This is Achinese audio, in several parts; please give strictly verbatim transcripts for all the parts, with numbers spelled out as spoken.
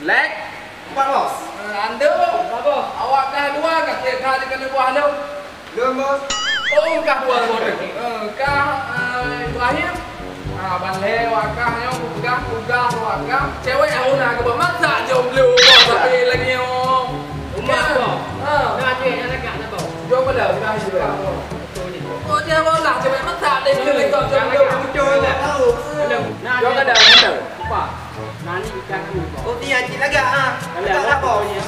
Lek. Empat, Bos. Sandung. Empat, Bos. Awak kah dua, kah tiep kah dikeue buah lôn. Lôn, Bos. Oh, kah dua, Bos. Eh, kah, eh, Ibrahim. Ah, ban lhèe awak kah nyoe, kupeugah, kupeugah awak kah. Cewek awak na keuh, Bos. Masak jomblo, Bos, tapi lagèe nyoe. Rumah, Bos. Ah. Nah, cewek nyang dekat na, Bos. Jomblo, Ibrahim. Oh, dia bola, cewek masak deh, dia lekor jomblo. Betul lah. Tahu. Belum. Nah, jomblo dia dah, betul. Apa? Nani kaki, Bos. Oh, dia cik lagak, ha. Kalau tak apa, Bos. Bos.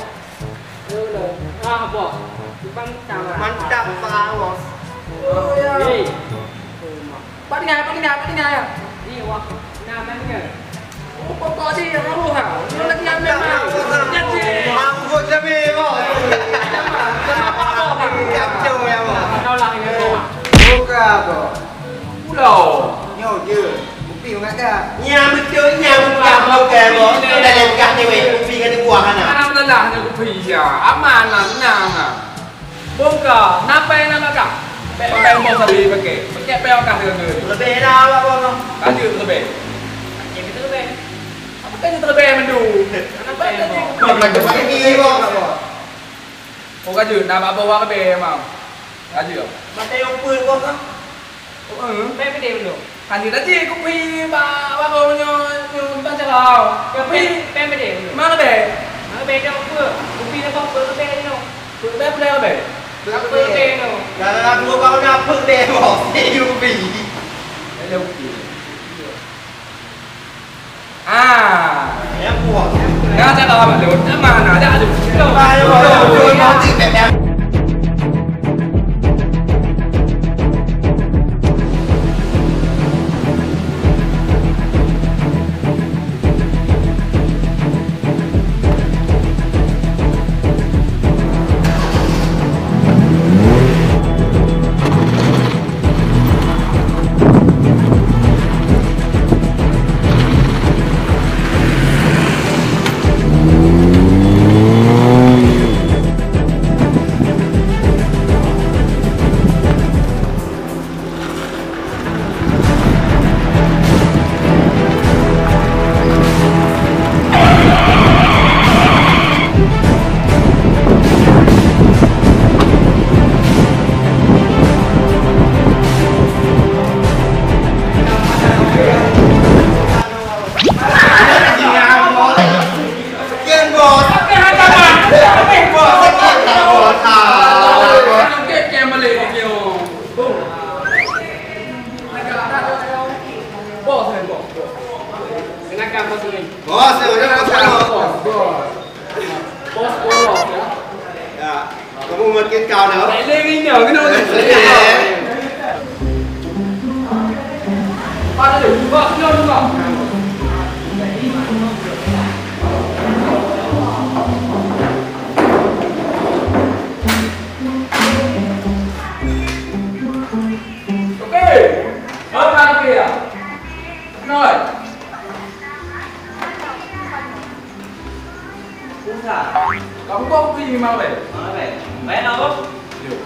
Belum. Ah, Bos. Cuma mantap lah. Mantap, Bos. Oh, ya. Hei. Pak dengar, Pak dengar, Pak dengar, ya. Ni, wah. Nah, mana? Oh, pokok dia yang baru, ha. Dia lagi yang memang. Mantap, Bos. Jadi. Manggut lebih, Bos. Kacau, ya, Bos. Tolak ini, Bos. Buka, Bos. Pulo. Nyoe je. Kupi ngon gata. Nyang beutôi nyang bukan bukan, Bos. Dalam gah cewek kupi ngon buah hana. Alhamdulillah, nyoe kupi ya. Aman lah, tenang lah. Bongka, napa yang nak makan? Pek, pek, Bos, habis pakai. Pakai pek, Bos, kah dengan tu. Lebih dah awak, Bos. Lanjut lebih. Pakai lebih. Apa kan terlebih mandu? Kenapa tadi? Bos, pakai ni, Bos. Oh, kaju, nak bawa bawa lebih, Bang. Kaju. Pakai yang pun, Bos, ah. Oh, eh. Pek pedih dulu. Kan dia tadi kupi bak warung nyoe, nyoe bak jalan. Kupi. Pek, pek pedih dulu. Mana be? Mana be dah kupi? Kupi dah kupi pedih dulu. Kupi pedih apa be? Kupi pedih dulu. Dalam dua tahun apa deh, Bos? Dia kupi. Ada kupi. Ah. Yang puas. Nah, cakap apa tu? Mana ada tu? Ayo, ayo, ayo, ayo. Bos, eh, bos, bos. Bos, eh, udah, bos, bos. Bos, bos, bos, ya. Ya, kamu makin kau dah. Tak boleh rindu, kena makin. Eh. Bos, bos, bos, bos. Okey. Apa dia? Noi. Susah. Kamu kok pergi malam, eh? Malam, eh? Main apa? Yo.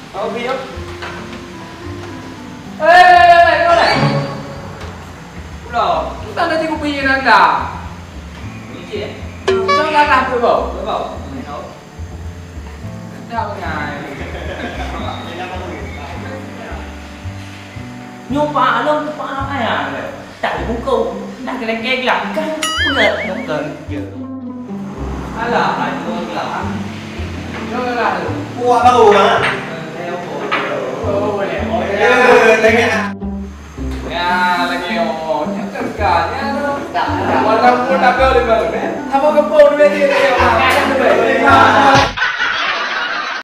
Kau pergi, yo? Eh, eh, eh, eh, kau lah. Pulau. Kita ada di kupi yang ada. Ini, eh? Jangan lah, bro. Bro. Main apa? Nyoe pa lôn pa ayah lé. Tak buku, dah kena keglah kan. Udah nonton je. Alah, aduh lah. Nyoe lah. Kuat baru lah. Oh, boleh. Ya, lagi. Ya, lagi, oh, nyoe kan, kan, ya, tu. Walaupun tak ada di mana, eh. Apa kepung dua dia, dia, dia.